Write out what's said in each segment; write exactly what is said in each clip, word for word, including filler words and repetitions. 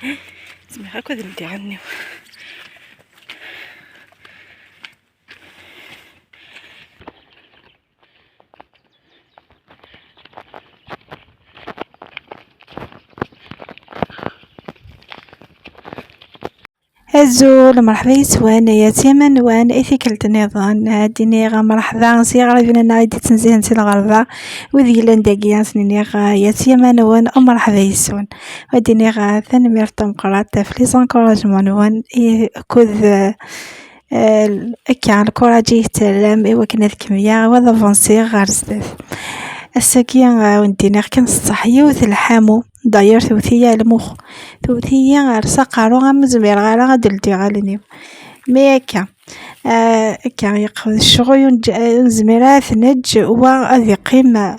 Zemreɣ akk ad ldiɣ allen-iw. Azul, merḥba yes-wen, ay at Yamanwan, i tikkelt nniḍen, ad d-iniɣ merḥba s yiɣriben-nneɣ i d-ittnezzihen si lɣerba, wid yellan dagi, ad sen-iniɣ ay at Yamanwan, u merḥba yes-wen. Ad d-iniɣ tanemmirt tameqqrant ɣef les encouragements-nwen, i, akked, eh, eh, akka, lkuraǧ i yi-tettarram i wakken ad kemmleɣ, u ad avansiɣ ɣer zdat. Ass-agi, eh, ad wen-d-iniɣ kan ṣṣeḥ, yiwet lḥamu. D'ailleurs, tewwet-iyi ar lmux. Tewwet-iyi ar s aqerru, am ur zmireɣ ara ad d-ldiɣ allen-iw. Mais akka, ah, akka, yeqfez ccɣel, ur nj-, ur nezmir ara ad t-neǧǧ, wa ad yeqqim, ah,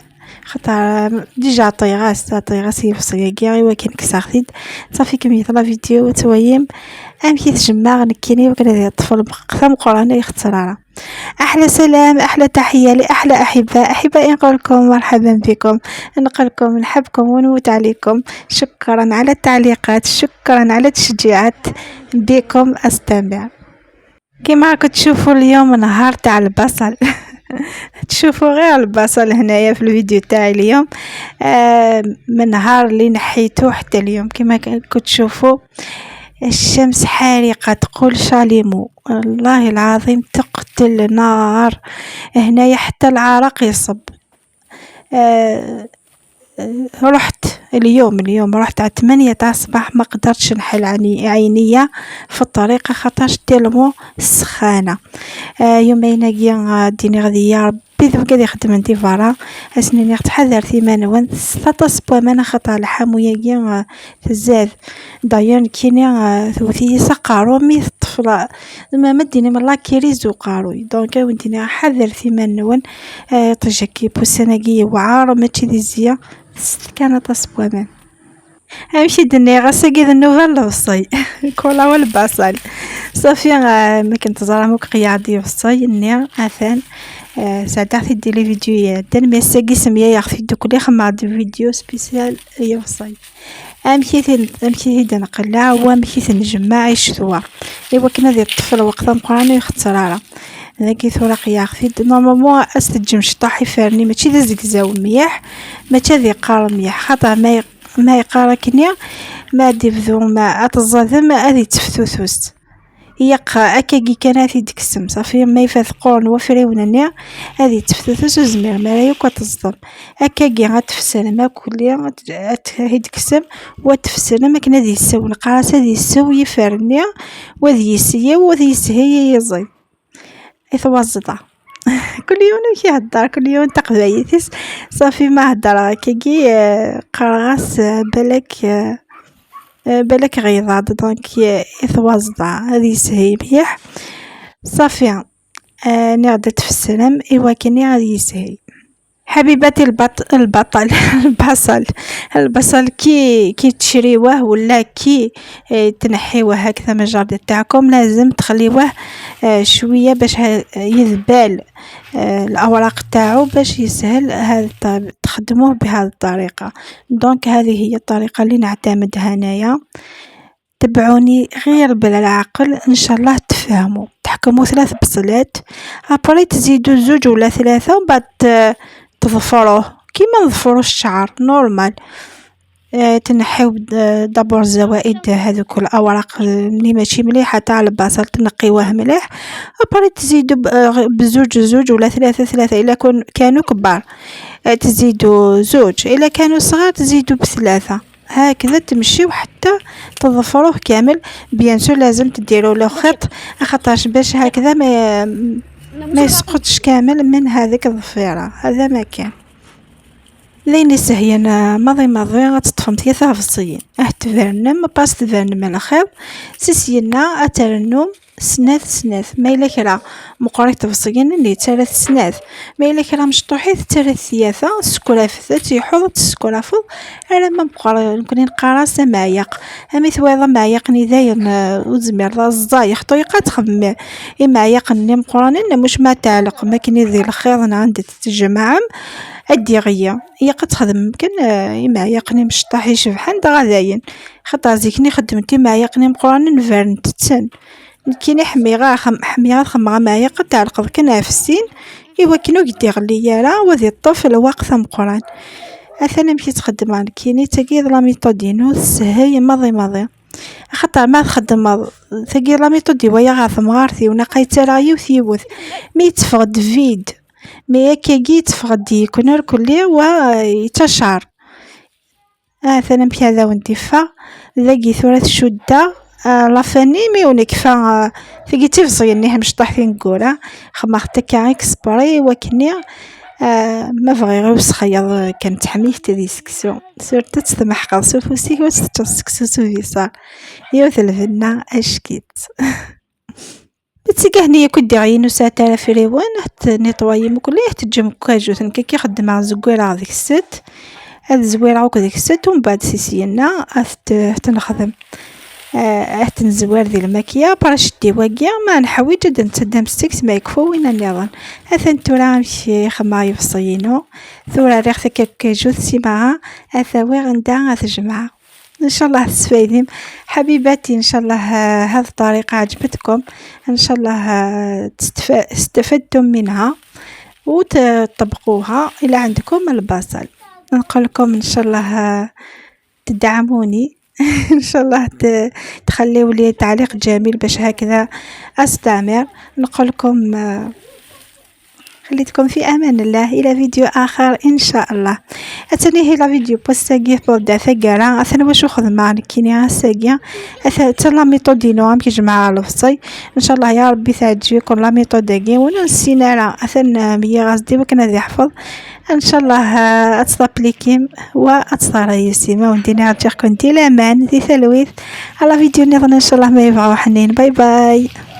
xaṭer, ah, déjà ɛṭiɣ-as, ɛṭiɣ-as i lebṣel-agi, i wakken kkseɣ-t-id. Ṣafi, kemmlet la vidéo, ad twalim amek i t-jemmeɣ nekkini, i wakken ad yeṭṭef lmeq tameqqrant, ur ixeṣṣer ara. أحلى سلام، أحلى تحية لأحلى أحباء. أحبائي، نقول لكم مرحبا بكم، نقول لكم نحبكم ونموت عليكم. شكرا على التعليقات، شكرا على التشجيعات، بكم أستمر. كما راكم تشوفوا اليوم نهار تاع البصل. تشوفوا غير البصل هنايا في الفيديو تاعي اليوم. آه، من نهار اللي نحيته حتى اليوم كما راكم تشوفوا. الشمس حارقة، تقول شاليمو، والله العظيم تقتل نار. هنايا حتى العرق يصب. آه، آه، رحت اليوم، اليوم رحت على ثمانية تاع الصباح، ما قدرتش نحل عني-، عينيا في الطريق خاطرش tellement السخانة. آه، يومين هاكيا، آه، ديني غادي يا ربي. بيدو قاعد يخدم عندي فارا، اسنيني تحذر ثيمان وان ثلاثة سبوامن خطا لحامو ياكي، آه، تزاد. داير كيني، آه، ثوثي سقارو مي الطفلة. زعما ما ديني من لاكيريز وقاروي. دونك، آه، وديني حذر ثيمان وان، آه، تجاكي بوساناكي وعار، ماشي دي زيا. كان ثلاثة سبوامن. امشي دني غاسا كي ذنوبة الوصي. كولا والبصل. صافي، آه، ما كنت زرا موك قيادي وصي، ني، اثان. آه، ساعات في دي لي فيديو يا دن، مي ساقي سمية يا اختي دوك لي خما دي فيديو سبيسيال يا وصي. امشي ثين، امشي ثين نقلع وامشي ثين نجمع يشتوا. ايوا كنا ذي الطفل وقت مقران يختصر على. ذاكي ثورة قيا اختي، نورمالمون استجم شطاح يفرني، ماشي ذا زقزاو ميح، ماشي ذي قار ميح، خاطر ما يق-، ما يقاركني، ما ديبذو، ما اتزادم، ما اذي تفتوثوست. يق اكاكي كان اثي دكسم، صافي ما يفاثقون وفريونني، اذي تفتوثوس وزمير ما لا يكو تزدم. اكاكي غتفسر ما كلي، غت-، غت-، هي دكسم وتفسر ما كنا ذي يسو، نقاس اذي يسو يفرني، وذي يسيو، وذي يسهي يزي. يتوزطة. كل يوم كيهضر، كل يوم تقبايليتيس. صافي ما هضر كيكي، آه، قرغاس، آه، بالك، آه، آه، بالك غيظاض، دونك، آه، يتوزطة، هذه يسهي مليح. صافي، آه، نغدت في السلام، إيوا كني غادي يسهي. حبيباتي البط-، البطل، البصل، البصل كي، كي تشريوه ولا كي، آه، تنحيوه هكذا من الجاردن تاعكم، لازم تخليوه، آه، شوية باش ه-، يذبال، آه، الأوراق تاعو باش يسهل هذا الط-، تخدموه بهذه الطريقة. دونك هذه هي الطريقة اللي نعتمدها أنايا. تبعوني غير بالعقل، إن شاء الله تفهموا. تحكموا ثلاث بصلات، أبري تزيدوا زوج ولا ثلاثة، ومن بعد، آه، تظفروه كيما نظفروا الشعر نورمال. آه، تنحيو د-، دابور الزوائد، هذوك الأوراق اللي ماشي مليحة تاع البصل، تنقيوه مليح. أبري تزيدوا ب-، آه، بزوج زوج ولا ثلاثة ثلاثة، إلا كن-، كانوا كبار. آه، تزيدوا زوج، إلا كانوا صغار تزيدوا بثلاثة. هكذا تمشيو حتى تظفروه كامل. بيان سور لازم تديروا له خيط، خاطرش باش هكذا ما، ما يسقطش كامل من هذيك الظفيرة. هذا ما كان. لين يسهين ماضي ماضي غتطفم ثلاثة فصيين. اه تفرنم، باس تفرنم على خير. سيسينا اترنم. Snat snat, ma yella kra meqqrit tebṣegin-nni, ttarrat snat, ma yella kra mecṭuḥit, ttarrat tyata, tessekrafet, ad tt-yeḥuḍ, ad tessekrafeḍ, alamma meqqer, nekni neqqar-as ameɛyaq. Ami twalaḍ ameɛyaq-nni dayen, eh, ur tezmireḍ ara, ẓẓay, xṭu yeqqa txemmem imeɛyaqen-nni meqqranen, muc ma tɛelqem akken i di lxiḍ neɣ anda t-tjemɛem, ad d-iɣli. Ilaq ad txedmem kan, eh, imeɛyaqen imecṭaḥ icebḥen, dɣa dayen. Xaṭer zik-nni xeddment imeɛyaqen imeqqranen, bernt-ten. Nekkini ḥemmleɣ ara xam-, ḥemmleɣ ad xemmeɣ ameɛyaq, ad tɛelqeḍ kan ɣef sin, i wakken ur k-d-iɣelli ara, u ad iṭṭef lweqt ameqqran. Atan amek i tt-xeddmeɣ nekkini, tagi d la méthode-inu, teshel maḍi maḍi. Axaṭer ma txeddmeḍ, tagi d la méthode i waya ɣer temɣart-iw, naqay ttaraɣ yiwet yiwet. Mi yetteffeɣ-d vide, mi akkagi yetteffeɣ-d yeknur kulli, wa yettacar. Atan amek ad awen-d-iffeɣ. Dagi tura tcuddeɣ, ah, la famille, mi ur nekfa, ah, tagi d tibẓi-nni, mecṭaḥ tineggura. Xemmeɣ-t akka exprès i wakken-nni, ah, ma bɣiɣ i usexyaḍ, ah, kan teḥmilt di seksu. Surtout ad tmeḥqeḍ s ufus-ik, ur teččeḍ seksu s ubiṣar. Yiwet lbenna, ack-itt. Tigah-nni yakk i d-iɣlin ur sɛint ara afriwen, ad t-netwayim mkelli, ad t-teǧǧem deg ukajut. Nekk akka i xeddmeɣ, zwireɣ deg-sent, ad zwireɣ akk deg-sent, umbeɛd si syenna ad t-, ad t-nexdem. Ah, ad t-nezwir di lmakya, après jeddi wagi, ma neḥwiǧ ad d-nettaddam s teks ma yekfa win nniḍen. Atan tura amek i xemmeɣ yebṣel-inu. Tura rriɣ-t akka deg ukajut, simara ad t-awiɣ anda ad t-jemɛeɣ. إن شاء الله تستفيدين حبيباتي، إن شاء الله، آه، هذه الطريقة عجبتكم، إن شاء الله، آه، تستف-، استفدتم منها وتطبقوها. إلا عندكم البصل، نقول لكم إن شاء الله، آه، تدعموني. إن شاء الله ت-، تخليوا لي تعليق جميل باش هكذا أستمر. نقول لكم، آه، خليتكم في أمان الله، إلى فيديو آخر إن شاء الله. Atan ihi la vidéo n wass-agi tewweḍ-d ɣer taggara. Atan wacu xedmeɣ nekkini ass-agi. Atan, atan la méthode-inu amek jemɛeɣ lebṣel. إن شاء الله يا ربي تعجبكم la méthode-agi. Win ur nessin ara, atan, ah, meyyiɣ-as-d i wakken ad yeḥfeḍ. إن شاء الله, ah, ad tt-tapplikim wa ad tt-taṛayusim. A wen-d-iniɣ ǧǧiɣ-ken di laman, di talwit. Ɣer la vidéo nniḍen إن شاء الله ma yebɣa uḥnin. Bye bye.